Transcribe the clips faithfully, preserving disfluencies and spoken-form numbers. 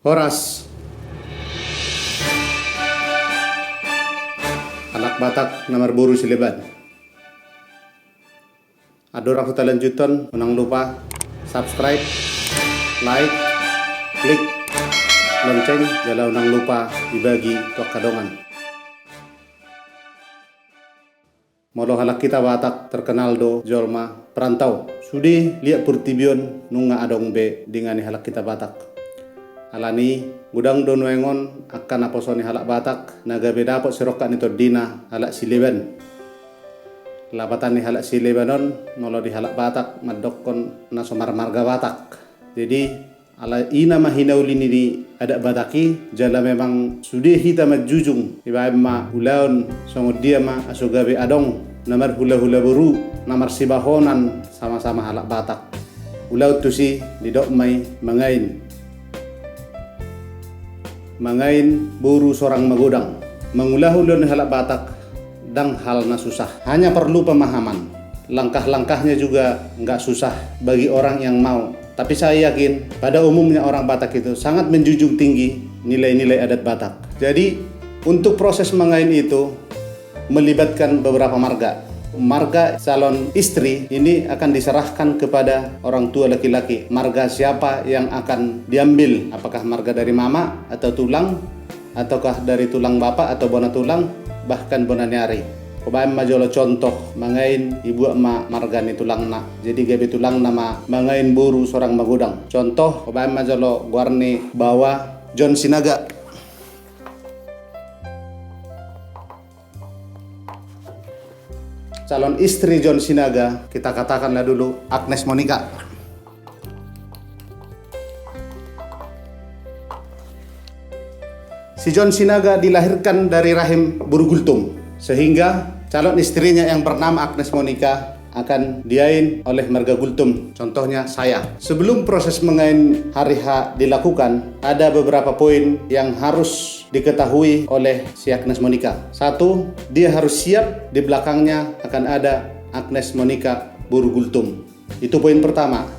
Horas. Halak Batak na marboru Sileban. Andorang hulanjuthon, unang lupa subscribe, like, klik lonceng, jala unang lupa dibagi tu angka dongan. Molo halak hita Batak terkenal do jolma perantau. Sude liat portibi on nunga adong be dengani halak hita Batak. Alani godang do nuaeng on angka naposo ni halak Batak na gabe dapot sirongkap ni tondina halak Sileban. Lapatan ni halak Sileban on molo di halak Batak mandokkon na so marmarga Batak. Jadi, ala i nama hinauli ni adat Batak i, jala memang sude hita manjujung, ibaen ma ulaon songon dia ma aso gabe adong na marhulahula boru, na marsibahonan sama-sama halak Batak. Ulaon tusi didok ma i mangain. Mangain boru sorang magodang. Mangulahon ulaon ni halak Batak ndang hal na susah. Hanya perlu pemahaman. Langkah-langkahnya juga nggak susah bagi orang yang mau. Tapi saya yakin pada umumnya orang Batak itu sangat menjunjung tinggi nilai-nilai adat Batak. Jadi, untuk proses mangain itu melibatkan beberapa marga. Marga calon istri ini akan diserahkan kepada orang tua laki-laki. Marga siapa yang akan diambil? Apakah marga dari mama atau tulang, ataukah dari tulang bapa atau bona tulang, bahkan bona ni ari? Hubaen ma jolo contoh, mangain dibuat ma marga ni tulangna. Jadi gabe tulangna ma mangain boru sorang magodang. Contoh, hubaen ma jolo goar ni baoa John Sinaga. Calon istri John Sinaga, kita katakanlah dulu Agnes Monica. Si John Sinaga dilahirkan dari rahim boru Gultom, sehingga calon istrinya yang bernama Agnes Monica akan diain oleh marga Gultom, contohnya saya. Sebelum proses mangain hari H dilakukan, ada beberapa poin yang harus diketahui oleh si Agnes Monica. Satu, dia harus siap di belakangnya akan ada Agnes Monica boru Gultom. Itu poin pertama.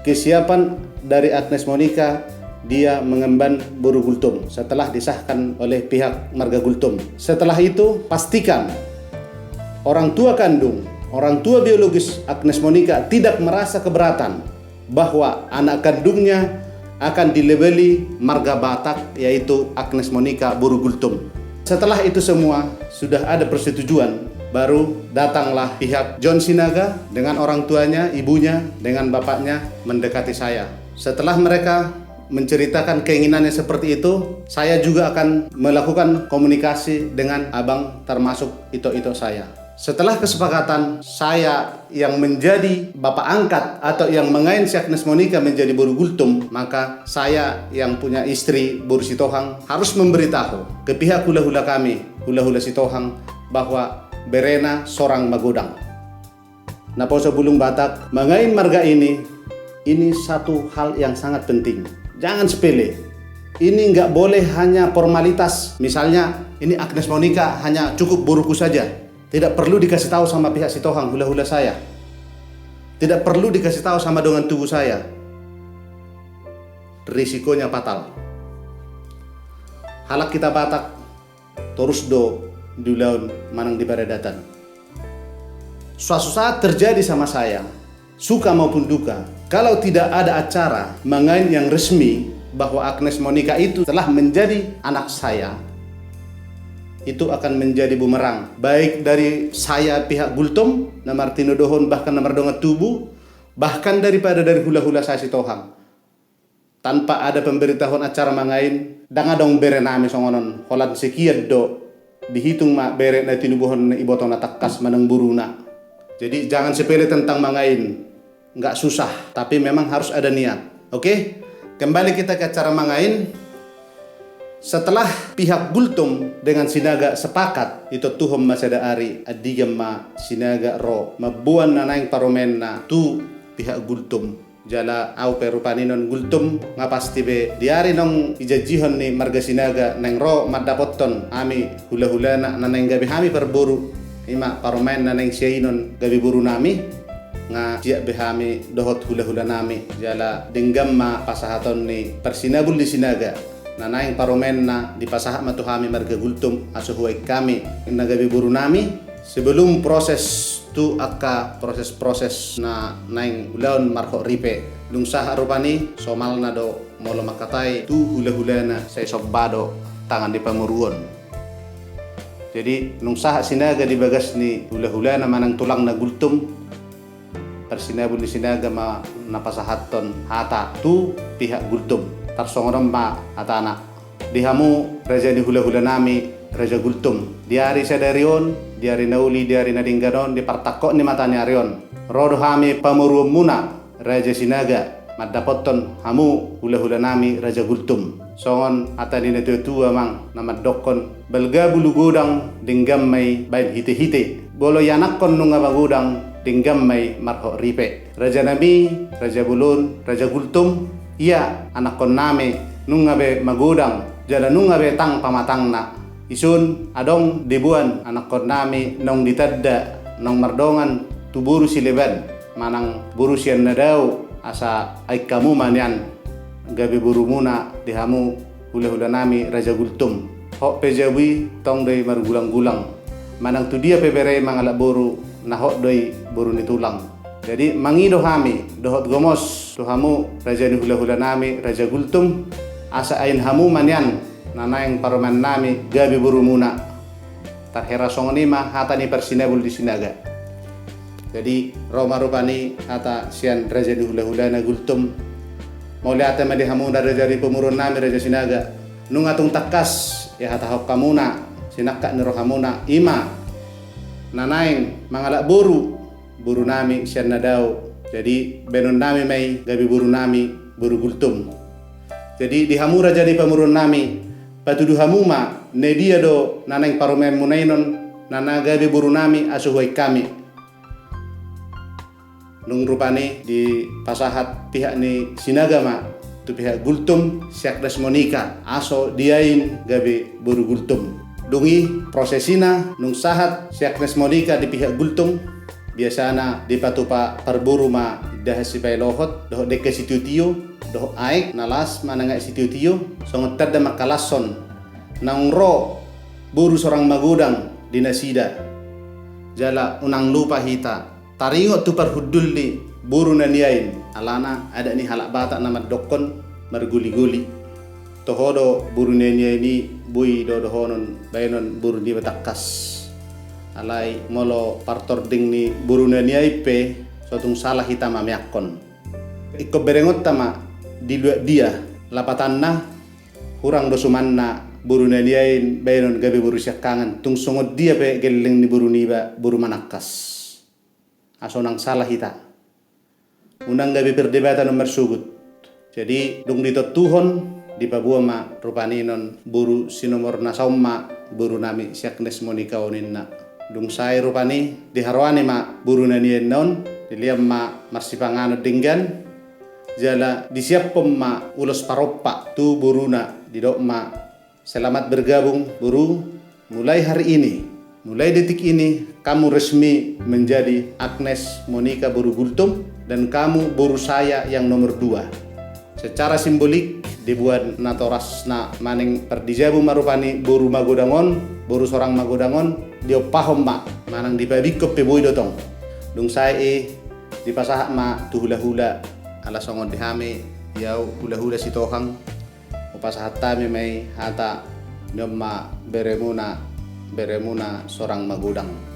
Kesiapan dari Agnes Monica, dia mengemban boru Gultom setelah disahkan oleh pihak marga Gultom. Setelah itu, pastikan orang tua kandung, orang tua biologis Agnes Monica tidak merasa keberatan bahwa anak kandungnya akan dilabeli marga Batak, yaitu Agnes Monica boru Gultom. Setelah itu semua sudah ada persetujuan, baru datanglah pihak John Sinaga dengan orang tuanya, ibunya, dengan bapaknya mendekati saya. Setelah mereka menceritakan keinginannya seperti itu, saya juga akan melakukan komunikasi dengan abang, termasuk ito-ito saya. Setelah kesepakatan, saya yang menjadi bapak angkat atau yang mangain si Agnes Monica menjadi boru Gultom, maka saya yang punya istri, boru Sitohang, harus memberitahu ke pihak hula-hula kami, hula-hula Sitohang, bahwa berena sorang magodang. Naposo bulung Batak, mangain marga ini, ini satu hal yang sangat penting. Jangan sepele. Ini nggak boleh hanya formalitas. Misalnya, ini Agnes Monica hanya cukup boruku saja. Tidak perlu dikasih tahu sama pihak Sitohang, hula-hula saya. Tidak perlu dikasih tahu sama dongan tubu saya. Risikonya fatal. Halak hita Batak torus do diulaon manang di paradatan. Suatu saat terjadi sama saya, suka maupun duka, kalau tidak ada acara mangain yang resmi bahwa Agnes Monica itu telah menjadi anak saya, itu akan menjadi bumerang, baik dari saya pihak Gultom, na martinodohon bahkan na mardongan tubu, bahkan daripada dari hula-hula saya Sitohang. Tanpa ada pemberitahuan acara mangain, ndang adong bere nami songon on, holan sekian do. Dihitung ma bere na tinubuhon ibotona tangkas manang boruna. Jadi, jangan sepele tentang mangain. Nggak susah, tapi memang harus ada niat. Oke? Kembali kita ke acara mangain. Setelah pihak Gultom dengan Sinaga sepakat, ditontuhon ma sada ari, andigan ma Sinaga ro mamboan na naeng parumaenna tu pihak Gultom. Jala ahu pe rupani non Gultom, nga pasti be di ari naung dijanjihon ni marga Sinaga naeng ro mandapothon hami hula-hulana na naeng gabe hami parboru, ima parumaen na naeng siainon gabe boru nami. Nga siap be hami dohot hulahulanami, jala denggan ma pasahaton ni parsinabul ni Sinaga. Na naeng parumaenna dipasahat ma tu hami marga Gultom, aso huain hami na gabe borunami, sebelum proses tu angka proses-proses na naeng ulaon marhot ripe. Dung sahat rupani, somalna do molo mangkatai tu hulahulana, sai somba do tangan ni pamoruon. Jadi, nung sahat Sinaga di bagas ni hulahulana manang tulangna Gultom, parsinabul ni Sinaga ma na pasahathon hata tu pihak Gultom. Tarsongon on ma hatana: Di hamu raja ni hulahulanami, raja Gultom, di ari sadari on, di ari na uli, di ari na denggan on, di partangkok ni mata ni ari on, ro do hami pamoruonmuna, raja Sinaga, mandapothon hamu hulahulanami, raja Gultom. Songon hata ni natuatua, amang, na mandokkon: Balga bulu godang, denggan ma i baen hitehite. Molo ianakhon nunga magodang, denggan ma i marhot ripe. Rajanami, raja bolon, raja Gultom, ia anakhonnami nunga be magodang jala nunga be tang pamatangna. Ison adong diboan anakhonnami naung ditanda, naung mardongan tu boru Sileban manang boru sian na dao, asa aek hamu ma nian gabe borumuna, di hamu hulahulanami, raja Gultom. Hot pe jabu i, tong do i margulanggulang. Manang tu dia pe bere mangalap boru, na hot do i boru ni tulang. Jadi, mangido hami dohot gomos tu hamu raja ni hulahulanami, raja Gultom, asa ain hamu ma nian na naeng parumaennami gabe borumuna. Tarhira songon i ma hata ni parsinabul di Sinaga. Jadi, ro ma rupani hata sian raja ni hulahulana Gultom: Mauliate ma di hamuna raja ni pamoruonnami, raja Sinaga. Nunga tung tangkas ihatahon hamuna sinangkap ni rohamuna, i ma na naeng mangalap boru, borunami sian na dao. Jadi, baenonnami ma i gabe borunami, boru Gultom. Jadi, di hamu raja ni pamoruonnami, patudu hamu ma na dia do na naeng parumaenmuna i on, na, na gabe borunami, aso huain hami. Nung rupani dipasahat pihak ni Sinaga ma tu pihak Gultom si Agnes Monica, aso diain gabe boru Gultom. Dung i prosesina, nung sahat si Agnes Monica di pihak Gultom, biasana dipatupa parboru ma indahan sipailohot dohot dengke sitiotio, dohot aek na las manang aek sitiotio, songon tanda mangkalashon naung ro boru sorang magodang di nasida. Jala unang lupa hita taringot tu parhundul ni boru na niain, alana adat ni halak Batak na mandokkon margoligoli. Toho do boru na niain i boi do dohonon baenon boru niba tangkas. Alai molo partording ni boru na niain pe, so tung sala hita mameakkon. Ingkon berengonta ma di luat dia, lapatanna, hurang do sumanna boru na niain baenon gabe boru siangkangan, tung songon dia pe gelleng ni boru niba, boru manangkas. Aso unang sala hita. Unang gabe perdebatan on marsogot. Jadi, dung ditontuhon, dipaboa ma rupani on boru si nomor na saon ma borunami si Agnes Monica on, ninna. Dung sae rupani, diharoani ma boru na niain on, dilehon ma marsipanganon denggan, jala disiaphon ma ulos parompa tu boruna, didok ma: Selamat bergabung, boru. Mulai hari ini, mulai detik ini, kamu resmi menjadi Agnes Monica boru Gultom, dan kamu boru saya yang nomor dua. Secara simbolik, diboan natorasna manang pardijabu ma rupani boru magodang on, boru sorang magodang on, diompahon ma, manang dipabingkon pe boi do tong. Dung sae i, dipasahat ma tu hulahula, ala songon di hami, di au hulahula Sitohang, hupasahat hami ma i hata: Nion ma beremuna, beremuna sorang magodang.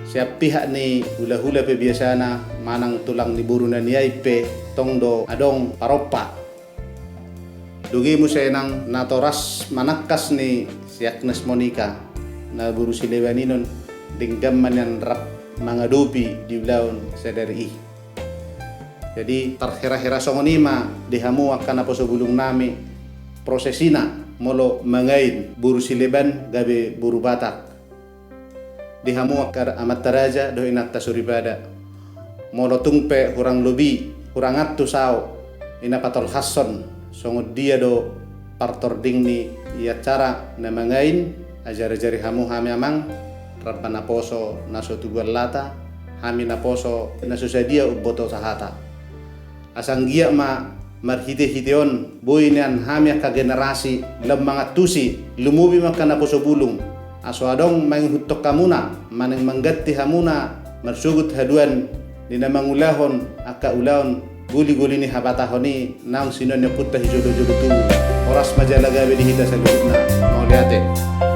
Sian pihak ni hulahula pe biasana manang tulang ni boru na niain pe tong do adong parompa. Dung i muse nang natoras manangkas ni si Agnes Monica na boru Sileban i on, denggan ma nian rap mangadopi di ulaon sadari i. Jadi, tarhirahira songon i ma di hamu angka naposo bulungnami prosesina molo mangain boru Sileban gabe boru Batak. Di hamu angka amanta raja dohot inanta soripada, molo tung pe hurang lobi, hurang antus au i na patolhashon songon dia do partording ni acara na mangain, ajarajari hamu hami, amang, rap ma naposo na so tubuan lata, hami naposo na so sadia umboto sahata. Asa anggiat ma marhitehite on boi nian hami angka generasi lam mangantusi, lumobi ma angka naposo bulung. Asa adong mangihuthon hamuna manang mangganti hamuna marsogot haduan di na mangulahon angka ulaon goligoli ni habatahon i naung sinuan ni ompunta sijolojolo tubu. Horas ma jala gabe di hita saluhutna. Mauliate.